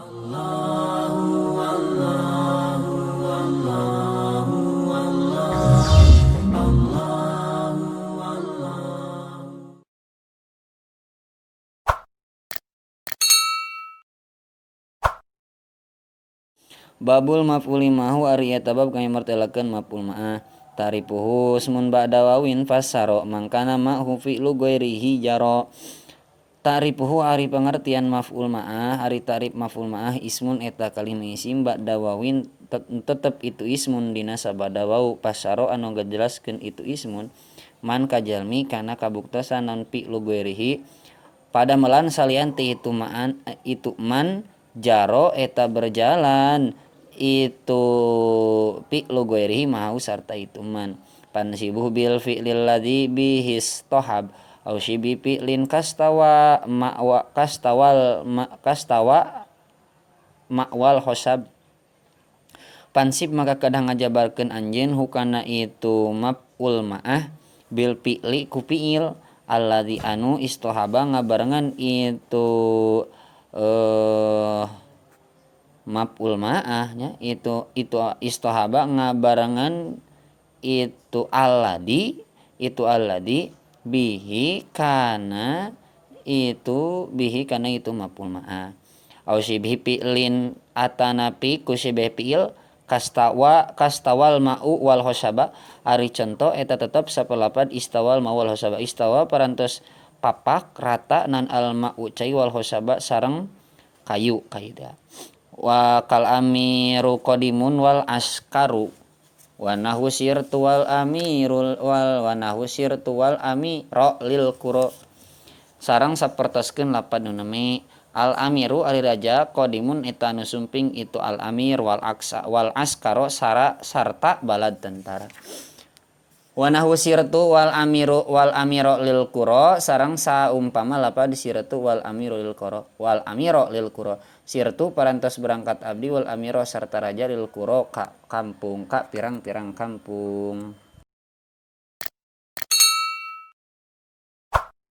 Babul maf'uli ma'hu ari eta bab kami martelakeun maf'ul ma'ah tarifuhu ismun ba'da wawin fassara mangkana ma'hu fi'lu ghairihi jaro. Ta'rifuhu ari pengertian maf'ul ma'ah ari ta'rif maf'ul ma'ah ismun eta kalima isim ba'da wawin tetep itu ismun dina sabada wau fassara anu ngajelaskeun itu ismun man kajalmi kana kabuktosan non fi'lu ghairihi padamelan salian ti itu ma'an itu man jaro eta berjalan itu fi'lu ghairihi ma'hu sarta itu man pansibuh bil fi'lil ladzi bihis tohab au shibi fi'lin kastawa ma'wa kastawal ma, kastawa ma'wal hosab pansib maka kadang ngajabarkeun anjeun hukana itu maf'ul ma'ah bil fi'li ku fi'il alladzi anu istohaba ngabarengan itu maf'ul ma'ah nya itu istohaba ngabarengan itu alladzi bihi kana itu bihi kana itu maf'ul ma'ah au shibhi fi'lin atanapi ku shibhi fi'il kastawa kastawal ma'u wal hosaba ari contoh eta tetep sapalapan istawal ma'u wal hosaba istawa parantos papak rata nan al ma'u cai wal hosaba sareng kayu kaida wa kal amiru qadimun wal askaru wa nahu sirtu wal amirul wal wa nahu sirtu wal amiro lil qura sareng sapertoskeun lapan nu nami al amiru ari raja qadimun eta anu sumping itu al amir wal aksa wal askaro sara sarta balad tentara wa nahu sirtu wal amiru wal amiro lil qura sareng saumpama lapad sirtu wal amiru lil qura wal amiro lil qura sirtu parantos berangkat abdi wal amiro sarta raja lil qura ka kampung ka pirang-pirang kampung.